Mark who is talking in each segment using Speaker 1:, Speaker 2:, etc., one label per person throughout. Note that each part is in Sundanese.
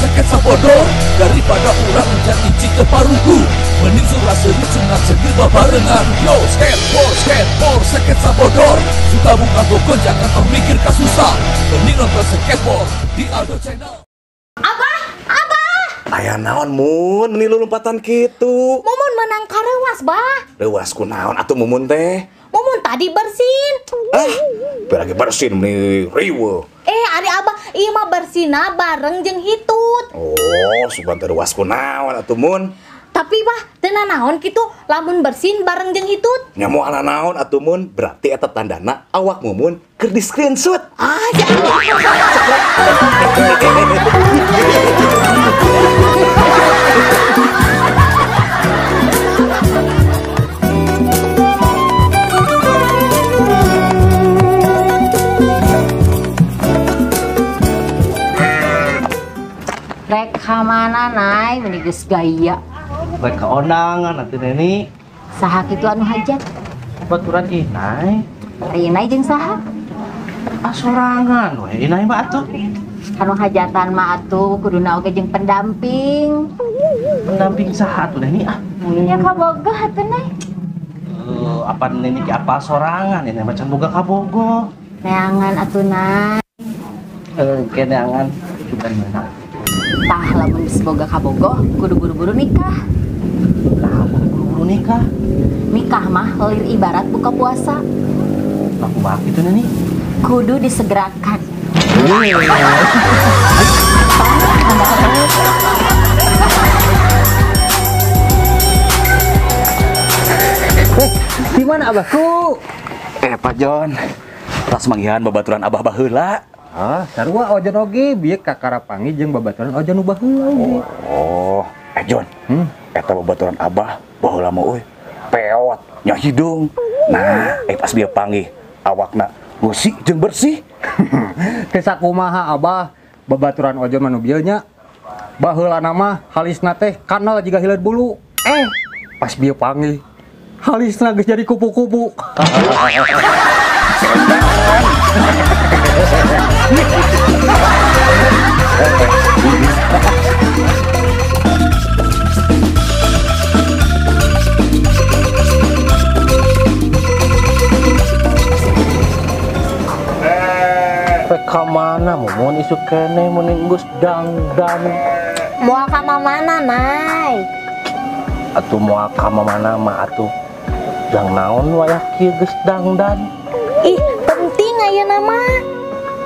Speaker 1: seket sabodor. Daripada urang menjadi cik parugu, mending surah seri cengat cengir babarengan. Yo skateboard, skateboard, seket sabodor. Suka buka gogon jangan tong mikir kasusah. Mending nonton skateboard di Aldo Channel.
Speaker 2: Abah, abah.
Speaker 3: Aya naon Mun, meni lompatan kitu.
Speaker 2: Mumun menang kareuwas, Bah.
Speaker 3: Reuwas ku naon atuh Mumun teh?
Speaker 2: Mumun tadi bersin.
Speaker 3: Ah, lagi bersin meni riweuh.
Speaker 2: Ari abah ieu mah bersina bareng jeung hitut.
Speaker 3: Oh, sugan teh reuwas ku naon atuh Mun.
Speaker 2: Tapi bah, teu nanaon kitu lamun bersin bareng jeung hitut.
Speaker 3: Nya moal naon atuh Mun, berarti eta tandana awak Mumun keur di screenshot.
Speaker 2: Ah, jangan.
Speaker 4: Rek ka mana Nay, meni geus gaya.
Speaker 5: Rek ka ondangan atuh Neni.
Speaker 4: Saha kitu anu hajat?
Speaker 5: Baturan Inai.
Speaker 4: Ari Inai jeung saha?
Speaker 5: Ah sorangan we Inai mah atuh.
Speaker 4: Anu hajatan mah atuh kuduna oge jeung pendamping.
Speaker 5: Pendamping saha atuh Neni ah?
Speaker 4: Ya kabogoh atuh Nay.
Speaker 5: Apa Neni ki apa sorangan Inai mah can boga kabogoh.
Speaker 4: Neangan atuh Nay.
Speaker 5: Keneangan cuman mana?
Speaker 4: Tah lamun geus boga kabogoh kudu buru-buru nikah.
Speaker 5: Nah, kudu buru-buru nikah.
Speaker 4: Nikah mah lir ibarat buka puasa.
Speaker 5: Lah kumaha kitu Neni?
Speaker 4: Kudu disegerakan.
Speaker 6: Di mana abahku?
Speaker 3: Pak Jon, tas manggihan babaturan abah baheula.
Speaker 6: Ah, sarua ojon oge bieu kakara panggih jeung babaturan ojon nu baheula oge.
Speaker 3: Oh, Jon. Eta babaturan abah baheula mah euy. Peot, nya hidung. Nah, pas bieu panggih awakna bersih jeung bersih.
Speaker 6: Teh sakumaha abah babaturan ojon mah nu bieu nya. Baheulana mah halisna teh kanal jiga hileud bulu. Pas bieu panggih halisna geus jadi kupu-kupu.
Speaker 5: Rek ka mana Mumun isuk keneh mun geus dangdan.
Speaker 2: Moal ka mana Nay?
Speaker 5: Atuh moal ka mana mah atuh. Jang naon wayah kieu geus dangdan.
Speaker 2: Ih, penting ayeuna mah.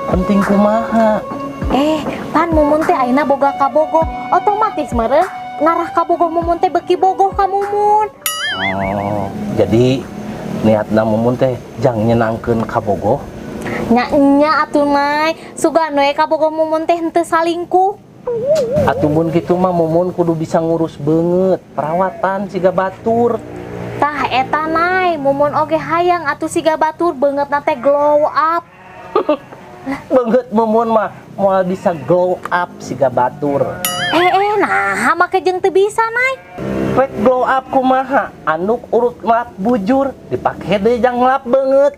Speaker 5: Penting kumaha?
Speaker 2: Pan Mumun teh ayeuna boga kabogoh, otomatis meureun ngarah kabogoh Mumun teh beuki bogoh ka Mumun.
Speaker 5: Oh, jadi niatna Mumun teh jang nyenangkeun kabogoh?
Speaker 2: Nya nya atuh Nay, sugan we kabogoh Mumun teh henteu salingkuh.
Speaker 5: Atuh mun kitu mah Mumun kudu bisa ngurus beungeut, perawatan siga batur.
Speaker 2: Tah eta Nay, Mumun oge hayang atuh siga batur beungeutna teh glow up.
Speaker 5: Beungeut Mumun mah moal bisa glow up siga batur.
Speaker 2: Nah make jeung teu bisa Nay.
Speaker 5: Rek glow up kumaha? Anduk urut lap bujur dipake deui jang lap beungeut.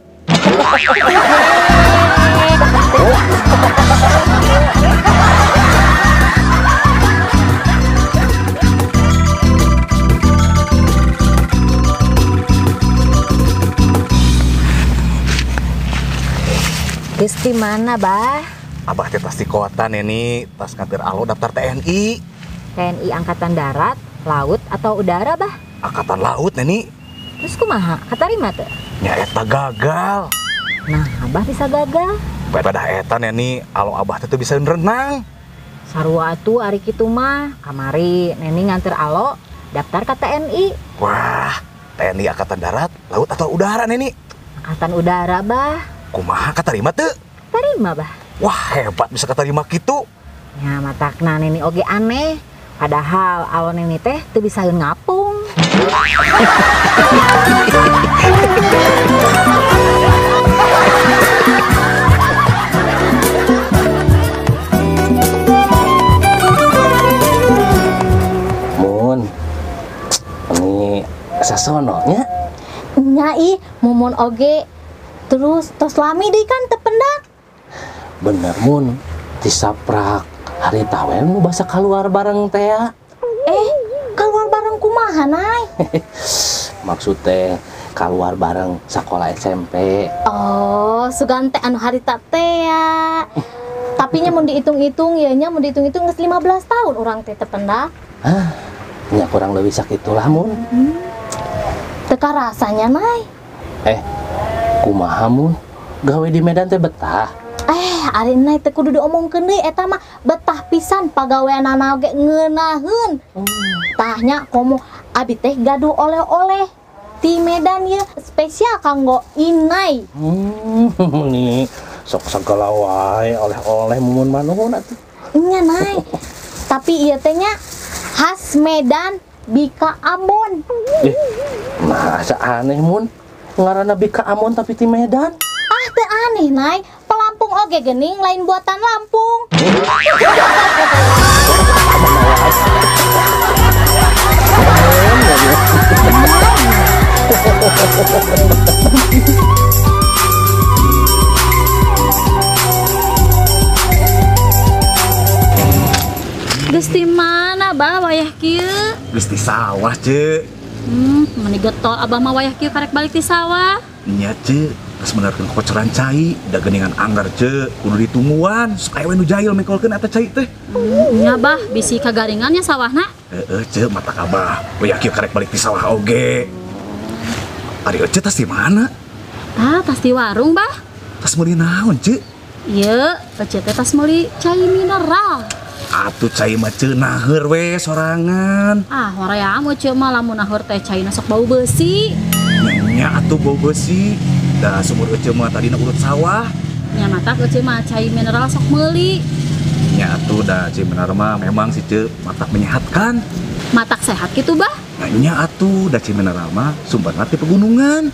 Speaker 4: Geus di mana, Bah?
Speaker 3: Abah teh tas di kota, Neni, tas nganter alo daftar TNI.
Speaker 4: TNI Angkatan Darat, Laut atau Udara, Bah?
Speaker 3: Angkatan Laut, Neni.
Speaker 4: Terus kumaha? Katarima teu?
Speaker 3: Nya eta gagal.
Speaker 4: Nah, Abah bisa gagal.
Speaker 3: Pada eta Neni, alo Abah teh teu bisa renang.
Speaker 4: Sarua atuh ari kitu mah. Kamari Neni nganter alo daftar ka TNI.
Speaker 3: Wah, TNI Angkatan Darat, Laut atau Udara, Neni?
Speaker 4: Angkatan Udara, Bah.
Speaker 3: Kumaha katarima teu?
Speaker 4: Tarima, Bah.
Speaker 3: Wah, hebat bisa katarima kitu.
Speaker 4: Nya matakna Neni oge aneh. Padahal alo Neni teh teu bisa ngapung.
Speaker 5: Mun, ini sasono nya?
Speaker 2: Nya ih, Mumun oge. Terus tos lami deui kan teu pendak.
Speaker 5: Bener Mun, tisaprak Harita we nu basa keluar bareng teh ya.
Speaker 2: Keluar bareng kumaha, Nay?
Speaker 5: Maksud teh keluar bareng sekolah SMP.
Speaker 2: Oh, sugan teh anu harita teh ya. Tapi nya mun dihitung-hitung ya nya mun dihitung-hitung geus 15 tahun urang teh tependak.
Speaker 5: Hah, nya kurang lebih sakitulah mun.
Speaker 2: Teu karasanya, Nay.
Speaker 5: Kumaha mun? Gawe di Medan teh betah.
Speaker 2: Ari Nay teh kudu diomongkeun deui eta mah betah pisan pagaweanana oge ngeunaheun. Tah nya komo abi teh gaduh oleh-oleh ti Medan ye spesial kanggo Inai.
Speaker 5: Nih sok segala wae oleh-oleh mumun manuhun atuh.
Speaker 2: Nya Nay. Tapi ieu teh nya khas Medan Bika Ambon.
Speaker 5: Masa aneh mun ngaranna Bika Ambon tapi ti Medan.
Speaker 2: Ah teu aneh Nay. Pelampung oge geuning lain buatan Lampung.
Speaker 7: Geus di mana bah wayah kieu?
Speaker 3: Geus di sawah, Ceu.
Speaker 7: Meni getol abah mah wayah kieu karek balik di sawah.
Speaker 3: Nya, Ceu. Geus menerkeun kocoran cai, da geuningan anggar, Ceu. Kudu ditungguan, sok aya we nu jahil mengkolkeun eta cai teh.
Speaker 7: Nya bah, bisi kagaringan nya sawahna.
Speaker 3: Heeh, Ceu, mata abah. Wayah kieu karek balik di sawah oge. Ari Ece tas di mana?
Speaker 7: Tah, tas di warung, bah.
Speaker 3: Tas meuli naon, Ceu?
Speaker 7: Ieu, Ece teh tas meuli cai mineral.
Speaker 3: Atuh cai mah Ceu naheur we sorangan.
Speaker 7: Ah, hoream Ece mah lamun naheur teh caina sok bau beusi.
Speaker 3: Nya atuh bau beusi. Da sumur Ece mah tadina urut sawah.
Speaker 7: Nya matak Ece mah cai mineral sok meuli.
Speaker 3: Nya atuh da cai mineral mah memang si Ceu matak menyehatkan.
Speaker 7: Matak sehat gitu, bah?
Speaker 3: Nya atuh da cai mineral mah sumberna ti pegunungan.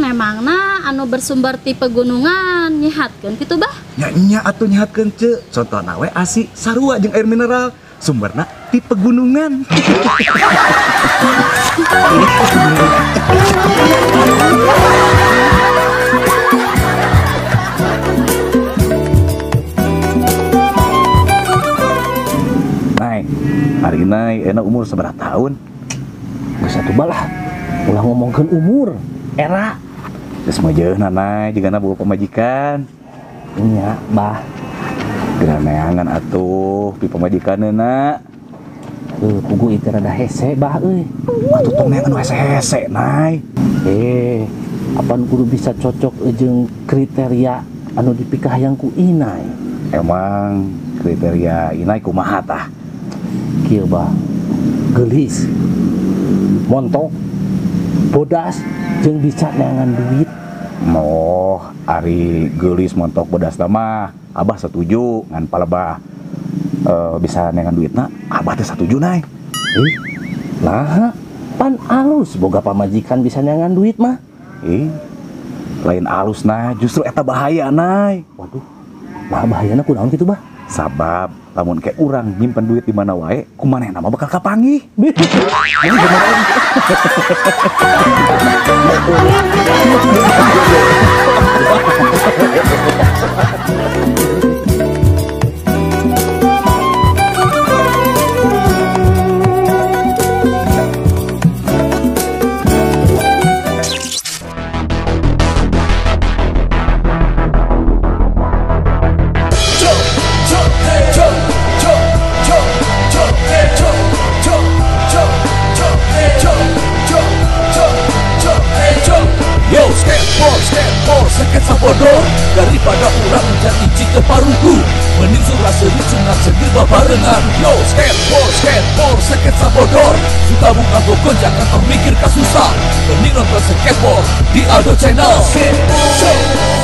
Speaker 7: Memangna anu bersumber ti pegunungan nyehatkeun kitu, bah?
Speaker 3: Nya atuh nyehatkeun, Ceu. Contohna we asi sarua jeung air mineral sumberna ti pegunungan. Nay, hari ini enak umur seberapa tahun?
Speaker 5: Geus atuh balah. Ulah ngomongkeun umur, era.
Speaker 3: Geus meujeuna Nay, jigana boga pamajikan.
Speaker 5: Nya, bah.
Speaker 3: Geura neangan atuh pi pamajikanna.
Speaker 5: Pugu ieu rada hese bah euy.
Speaker 3: Atuh tong neangan nu hese-hese, Nay.
Speaker 5: Apan kudu bisa cocok jeung kriteria anu dipikahayang ku Inai.
Speaker 3: Emang kriteria Inai kumaha tah?
Speaker 5: Kieu bah. Geulis, montok, bodas, jeung bisa neangan duit.
Speaker 3: Moh, ari geulis montok bodas mah abah setuju ngan palebah bisa neangan duitna abah teh setuju, Nay.
Speaker 5: Nah, pan alus boga pamajikan bisa neangan duit mah.
Speaker 3: Lain alus nah, justru eta bahaya, Nay.
Speaker 5: Waduh, nah bahayana kunaon kitu, bah?
Speaker 3: Sabab lamun kayak urang nyimpen duit di mana wae, kumanehna mah bakal kapanggih.
Speaker 1: Yo, skateboard, skateboard, seket sabodor. Daripada urang jadi cike parugu, mending surah seri sunat segir babarengan. Yo, skateboard, skateboard, seket sabodor. Suka buka bokon jangan tong mikir kasusah. Mending nonton skateboard di Aldo Channel. Skateboard.